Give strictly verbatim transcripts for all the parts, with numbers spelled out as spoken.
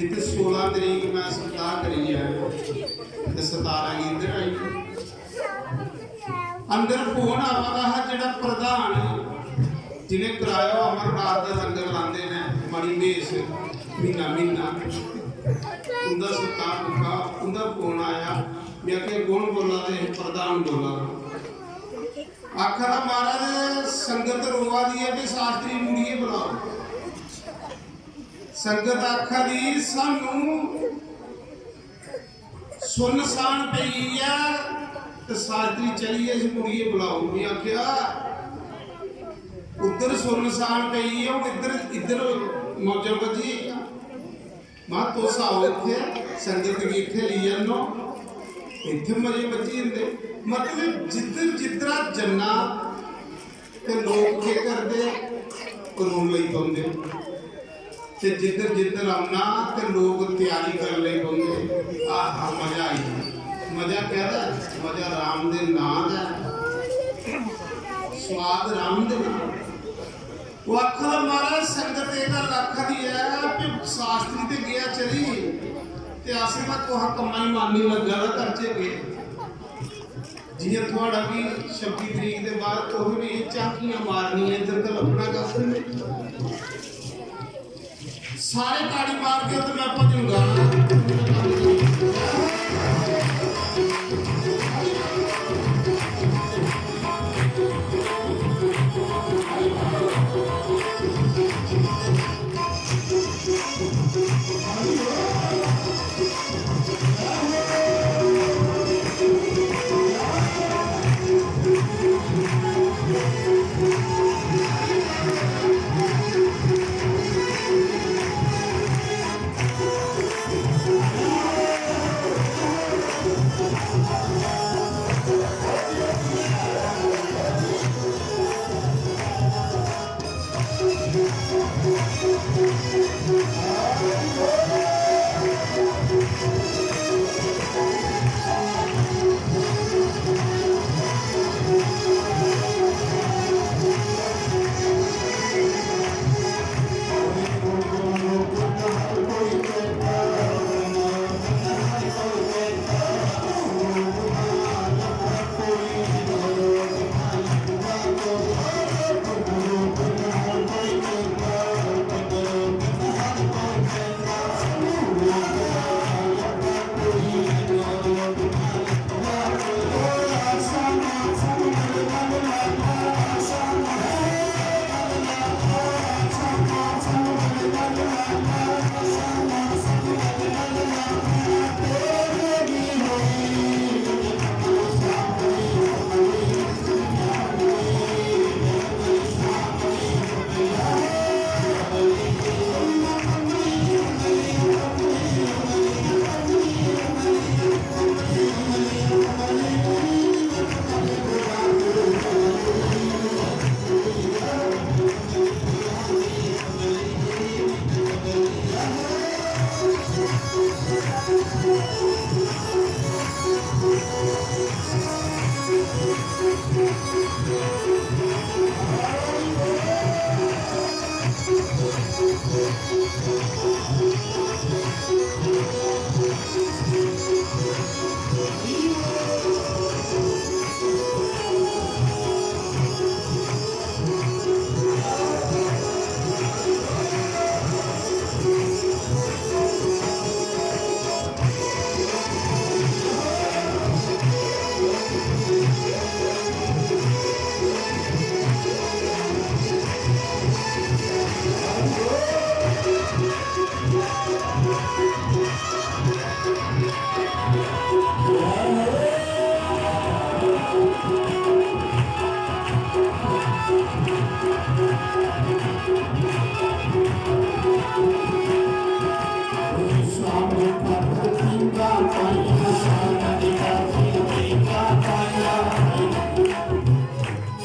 ते सोलां तरीक मैं सप्ताह करियै ते सतारां गी इद्धर आई। अंदर फोन आवा दा हा, जेह्ड़ा प्रधान, जि'नें कराया, अमरनाथ दा लंगर लांदे न मणिमेश, म्हीना म्हीना, उं'दा सप्ताह मुक्का, उं'दा फोन आया। मैं आखेआ, "कौन बोल्ला दे?" "प्रधान बोल्ला दा।" आखा दा, "महाराज, संगत रोआ दी ऐ, भी शास्त्री मुड़ियै बुलाओ।" संगत आखा दी, "सानू सुनसान पेई ऐ ते शास्त्री चली गे, इसी मुड़ियै बुलाओ।" मैं आखेआ, "उद्धर सुनसान पेई ऐ, हून इद्धर, इद्धर मौजां बज्जी।" मैं, "तुस आओ इत्थै, संगत गी इत्थै लेई आह्नो, इत्थै मजे बज्जी जंदे।" मतलब, जिद्धर जिद्धरा जन्ना, ते लोक केह् करदे? रोन लगी पौंदे। ते जिद्धर जिद्धर औना ते लोक त्यारी करन लगी पौंदे। आहा, मजा आई गेआ। मजा कैह्दा? मजा राम दे नां दा ऐ। स्वाद राम दे नां। ओह् आखा दा, "महाराज, संगत एह् गल्ल आखा दी ऐ कि शास्त्री ते गेआ चली, ते असें तां कुसै कम्मै गी मन निं लग्गा दा, करचै केह्?" जि'यां थुआढ़ा बी छब्बी तरीक दे बाद तुसें बी झांकियां मारनियां, इद्धर कल्पना कक्ख निं। सारे ताड़ी मारगे ते मैं भजन गाना।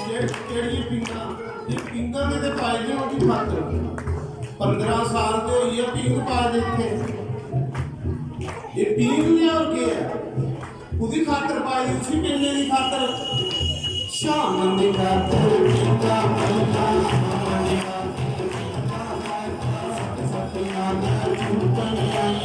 केह्-, केह्ड़ियां पींघां? एह् पींघां ते पाई दियां ओह्दी खातर। पंदरां साल ते होई गे पींघ पाए दे इत्थै। एह् पींघ गै होर केह् ऐ? ओह्दी खातर पाई दी, उसी मिलने दी खातर। शाम दी खातर पींघां पाइयां, शाम दी खातर पींघां पाइयां, सत्त सत्त यादां टुटनियां।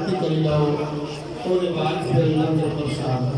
करी लैओ, ओह्दे बाद फिर लंगर प्रसाद।